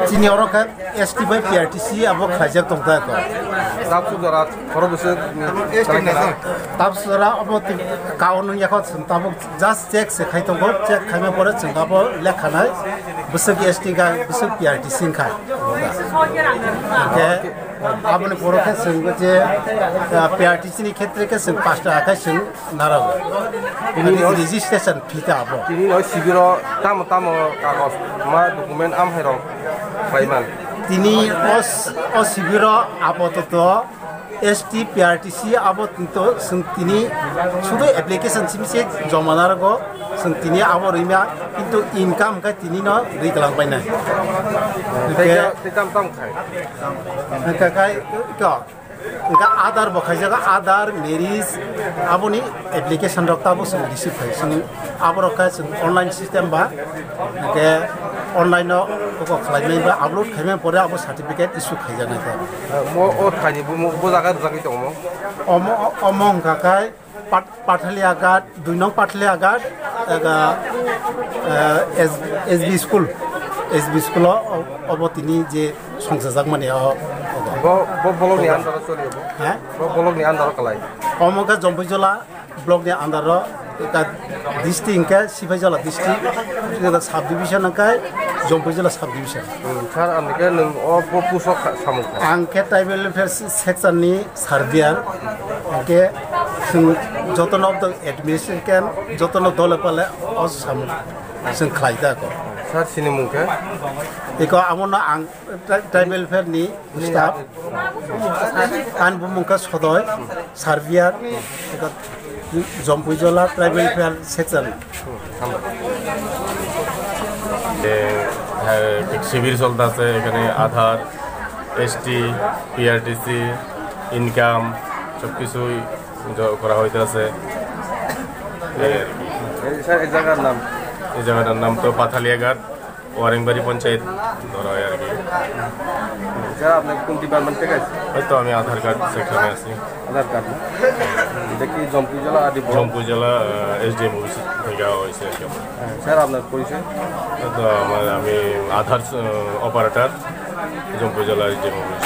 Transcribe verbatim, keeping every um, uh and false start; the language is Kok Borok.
Chini oro khe S T bai P R T C abo khlaijak tong ta ko. Tabuk jora khoro bwswk, tabuk jora obo twi kaunung yakho chwng tabuk just check se khai tongo, check khaima pore chwng abo lekha nai bwswk S T ga bwswk P R T C wngkha. Hwnkhe aboni pore khe chwng je, ah, P R T C ni khetre khe chwng pash taka khai chwng narago. Tini Ani no registration fee ta abo. Tini no sibiro tamo tamo kagoj ma document am hai rok pai man. Tini o s-, o sibiro apatot S T P R T C abo to sung tini sudu application simi se joma narago sung tini abo rima kintu income kai tini no ri kalang pai nai. Tei Ke- ka-, tei tam tam khai. Hwnkha kai ko. Hwnkha Aadhaar bo khaijak, Aadhaar, marriage, aboni application rok tabuk chwng receive khai. Chwng aborok khe chwng online system ba, hwnkhe online o koko khlaimai ba, upload khaimani pore abo certificate issue khaijaknai khe. Mo o thani bo, mo bo jaga rwjagwi tongo mo? Omo, omo hwnkha khe Pat-, Pathalia Ghat, dui nong Pathalia Ghat, ega, eh, S-, S B school, S B school o, o-, obo tini je songchajakmani o, obo. Bo, bo block ni under o choli bo? Ha? Bo block ni under o kalai? Omo khe Jompuijola block ni under o, eka district hwnkhe Sipaijola district, eka sub division hwnkhe Jompuijola sub division. Hmm, sir, ang khe nwng o bo puso kha-, samung kha. Ang khe tribal welfare se-, section ni surveyor, hwnkhe chwng jotono administration camp, jotono dole pale o samung chwng khlai da ko. Sir, sini mung khe? Eko amo no ang tri-, tribal welfare ni staff, ani bumung khe Sodoi, surveyor, eko Jompuijola tribal welfare section. যে, হ্যাঁ, শিবির চলতেছে এখানে, আধার, ST, PRTC, income, সব কিছুই জ-, করা হইতেছে। এই আর কি। এই স্যার, এই জায়গার নাম? এই জায়গাটার নাম তো পাথালিয়াঘাট, ওয়ারেংবাড়ি পঞ্চায়েত ধরা হয় আর কি। স্যার, আপনি কোন ডিপার্টমেন্ট থেকে আছেন? হয়তো আমি আধার কার্ড সেকশনে আছি। আধার কার্ড না? এটা কি জম্পুইজলা আদি ব্লক? জম্পুইজলা, আহ, এসডিএম অফিস থেকে হয়েছে আর কি আমার। হ্যাঁ, স্যার, আপনার পরিচয়? তো আমার, আমি আধার, আহ, অপারেটর, জম্পুইজলা এসডিএম অফিস।